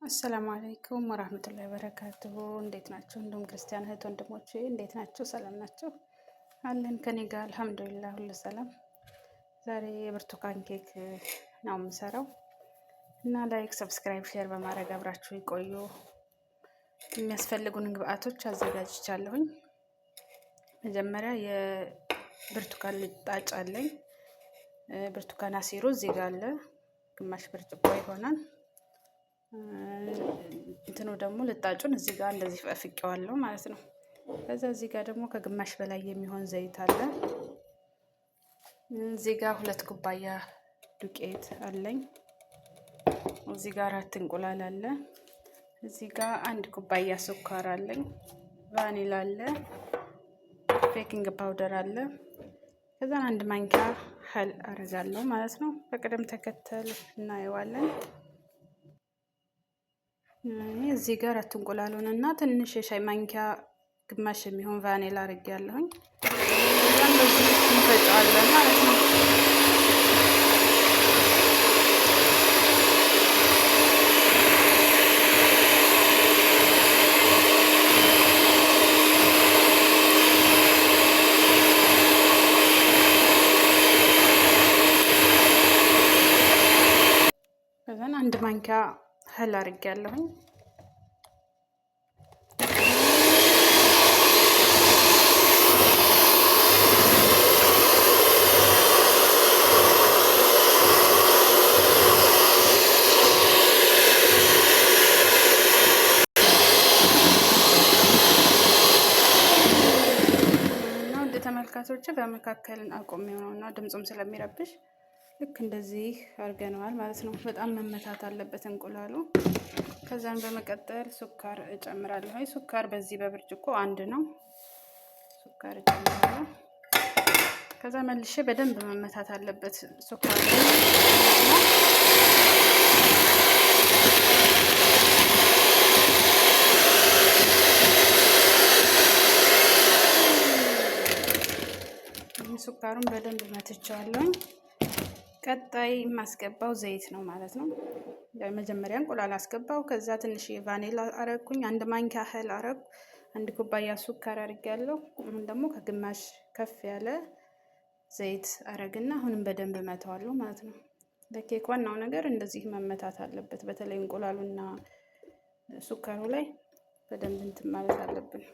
السلام عليكم ورحمة الله وبركاته። እንዴት ናችሁ? እንዲሁም ክርስቲያን እህት ወንድሞቼ እንዴት ናችሁ? ሰላም ናችሁ? አለን ከኔ ጋር الحمد لله ሁሉ ሰላም። ዛሬ የብርቱካን ኬክ ነው የምሰራው እና like፣ subscribe፣ share በማድረግ አብራችሁ ይቆዩ። የሚያስፈልጉን ግብአቶች አዘጋጅቻለሁኝ። መጀመሪያ የብርቱካን ልጣጭ አለኝ። ብርቱካን አሲሩ እዚህ ጋር አለ፣ ግማሽ ብርጭቆ ይሆናል። እንትኑ ደግሞ ልጣጩን እዚህ ጋር እንደዚህ ፈፍቄዋለሁ ማለት ነው። ከዛ እዚህ ጋር ደግሞ ከግማሽ በላይ የሚሆን ዘይት አለ። እዚህ ጋር 2 ኩባያ ዱቄት አለኝ። እዚህ ጋር 4 እንቁላል አለ። እዚህ ጋር 1 ኩባያ ስኳር አለኝ። ቫኒላ አለ። Baking powder አለ። ከዛ 1 ማንኪያ خل አረጋለሁ ማለት ነው። በቅደም ተከተል እናየዋለን። እዚህ ጋር 4 እንቁላሉን እና ትንሽ የሻይ ማንኪያ ግማሽ የሚሆን ቫኒላ አድርጌያለሁኝ። ከዛም በዚህ እንፈጨዋለን ማለት ነው። ከዛን 1 ማንኪያ خل አድርጌያለሁኝ። ተመልካቾች በመካከል አቆሜው ነው እና ድምፁም ስለሚረብሽ ልክ እንደዚህ አድርገነዋል ማለት ነው። በጣም መመታት አለበት እንቁላሉ። ከዛን በመቀጠል ስኳር እጨምራለሁ። ስኳር በዚህ በብርጭቆ አንድ ነው ስኳር እጨምራለሁ። ከዛ መልሼ በደንብ መመታት አለበት ስኳር። ስኳሩን በደንብ መትቸዋለሁኝ። ቀጣይ የማስገባው ዘይት ነው ማለት ነው። መጀመሪያ እንቁላል አስገባው። ከዛ ትንሽ ቫኒላ አረግኩኝ፣ 1 ማንኪያ ያህል አረግኩ፣ 1 ኩባያ ስኳር አድርጌያለሁ። አሁን ደግሞ ከግማሽ ከፍ ያለ ዘይት አረግና አሁንም በደንብ መተዋለሁ ማለት ነው። ለኬክ ዋናው ነገር እንደዚህ መመታት አለበት። በተለይ እንቁላሉና ስኳሩ ላይ በደንብ እንትን ማለት አለብን።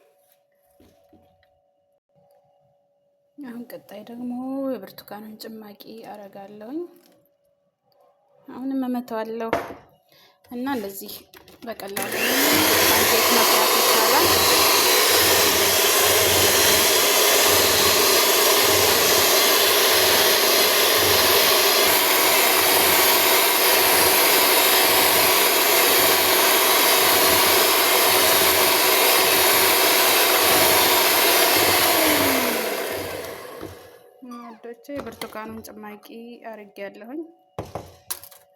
አሁን ቀጣይ ደግሞ የብርቱካኑን ጭማቂ አረጋለሁኝ። አሁንም እመተዋለሁ እና እንደዚህ በቀላሉ ኬክ መስራት ይቻላል። ውዶቼ የብርቱካኑን ጭማቂ አርጌያለሁኝ።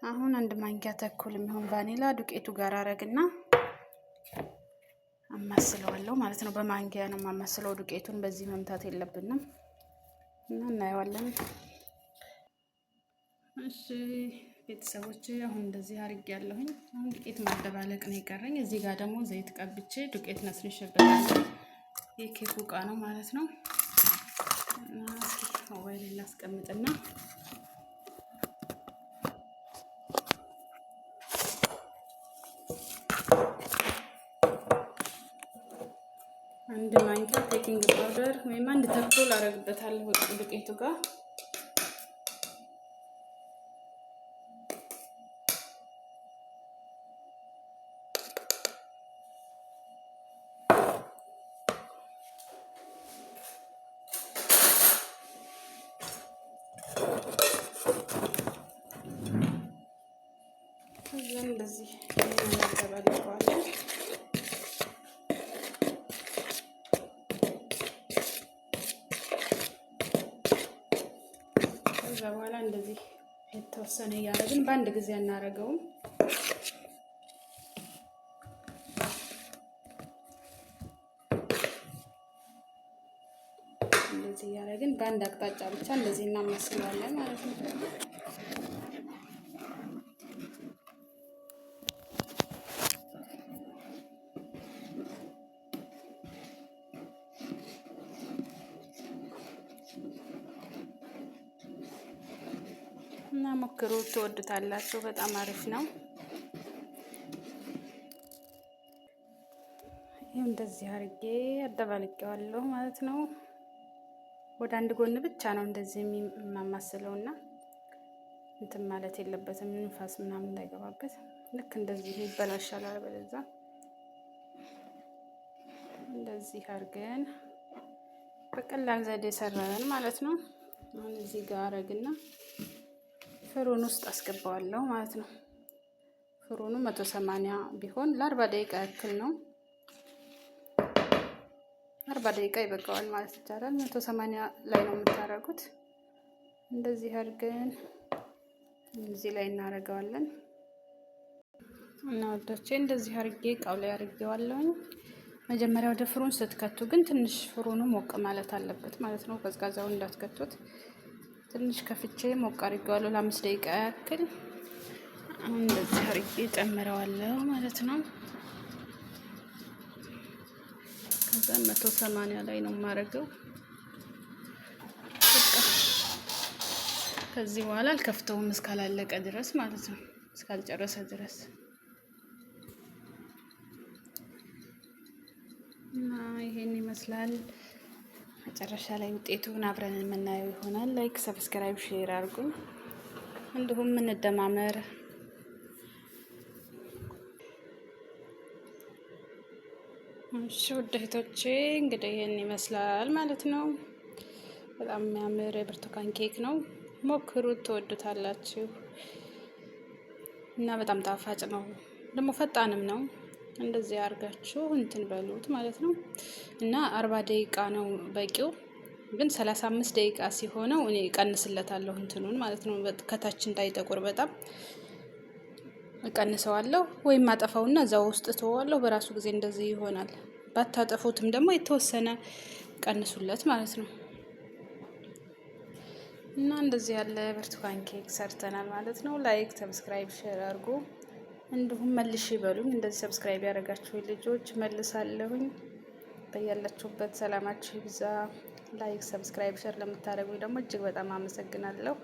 አሁን 1 ማንኪያ ተኩል የሚሆን ቫኒላ ዱቄቱ ጋር አረግና አማስለዋለሁ ማለት ነው። በማንኪያ ነው የማማስለው። ዱቄቱን በዚህ መምታት የለብንም እና እናየዋለን። እሺ ቤተሰቦች አሁን እንደዚህ አርጌያለሁኝ። አሁን ዱቄት ማደባለቅ ነው የቀረኝ። እዚህ ጋር ደግሞ ዘይት ቀብቼ ዱቄት ነስንሼበታለሁ። የኬኩ እቃ ነው ማለት ነው። እና እስኪ ሞባይል ላስቀምጥና 1 ማንኪያ baking powder ወይም 1.5 አደርግበታለሁ ዱቄቱ ጋር። ከዛ እንደዚህ እናደባልቀዋለን። ከዛ በኋላ እንደዚህ የተወሰነ እያደረግን በአንድ ጊዜ አናደርገውም። እንደዚህ እያደረግን በአንድ አቅጣጫ ብቻ እንደዚህ እናመስለዋለን ማለት ነው። ሞክሩት፣ ትወዱታላችሁ። በጣም አሪፍ ነው። ይህ እንደዚህ አርጌ አደባልቄዋለሁ ማለት ነው። ወደ አንድ ጎን ብቻ ነው እንደዚህ የማማስለው እና እንትን ማለት የለበትም ንፋስ ምናምን እንዳይገባበት። ልክ እንደዚህ ይበላሻል። አለበለዚያ እንደዚህ አርገን በቀላል ዘዴ ሰራን ማለት ነው። አሁን እዚህ ጋር አረግና فرن ውስጥ አስገባዋለሁ ማለት ነው። ፍሩኑ 180 ቢሆን ለ40 ደቂቃ ያክል ነው። 40 ደቂቃ ይበቃዋል ማለት ይቻላል። 180 ላይ ነው የምታደርጉት። እንደዚህ አድርገን እዚህ ላይ እናደርገዋለን እና ወዶቼ እንደዚህ አድርጌ እቃው ላይ አድርጌዋለሁኝ። መጀመሪያ ወደ فرن ስትከቱ ግን ትንሽ ፍሩኑ ሞቅ ማለት አለበት ማለት ነው። ቀዝቃዛውን እንዳትከቱት። ትንሽ ከፍቼ ሞቅ አድርጌዋለሁ ለ5 ደቂቃ ያክል። አሁን እንደዚህ አድርጌ ጨምረዋለሁ ማለት ነው። ከዛ 180 ላይ ነው የማደርገው። በቃ ከዚህ በኋላ አልከፍተውም እስካላለቀ ድረስ ማለት ነው፣ እስካልጨረሰ ድረስ እና ይሄን ይመስላል። መጨረሻ ላይ ውጤቱን አብረን የምናየው ይሆናል። Like፣ subscribe፣ share አድርጉኝ። እንዲሁም እንደማመር። እሺ ውድ እህቶቼ እንግዲህ ይሄን ይመስላል ማለት ነው። በጣም የሚያምር የብርቱካን ኬክ ነው። ሞክሩት፣ ትወዱታላችሁ እና በጣም ጣፋጭ ነው፣ ደግሞ ፈጣንም ነው። እንደዚህ አድርጋችሁ እንትን በሉት ማለት ነው። እና 40 ደቂቃ ነው በቂው፣ ግን 35 ደቂቃ ሲሆነው እኔ እቀንስለታለሁ እንትኑን ማለት ነው። ከታች እንዳይጠቁር በጣም እቀንሰዋለሁ ወይም አጠፋውና እዛው ውስጥ እተወዋለሁ። በራሱ ጊዜ እንደዚህ ይሆናል። ባታጠፉትም ደግሞ የተወሰነ ቀንሱለት ማለት ነው። እና እንደዚህ ያለ ብርቱካን ኬክ ሰርተናል ማለት ነው። Like፣ subscribe፣ share አድርጉ። እንዲሁም መልሽ ይበሉኝ። እንደዚህ subscribe ያደረጋችሁ ልጆች መልሳለሁኝ። በያላችሁበት ሰላማችሁ ይብዛ። Like፣ subscribe፣ share ለምታደርጉኝ ደግሞ እጅግ በጣም አመሰግናለሁ።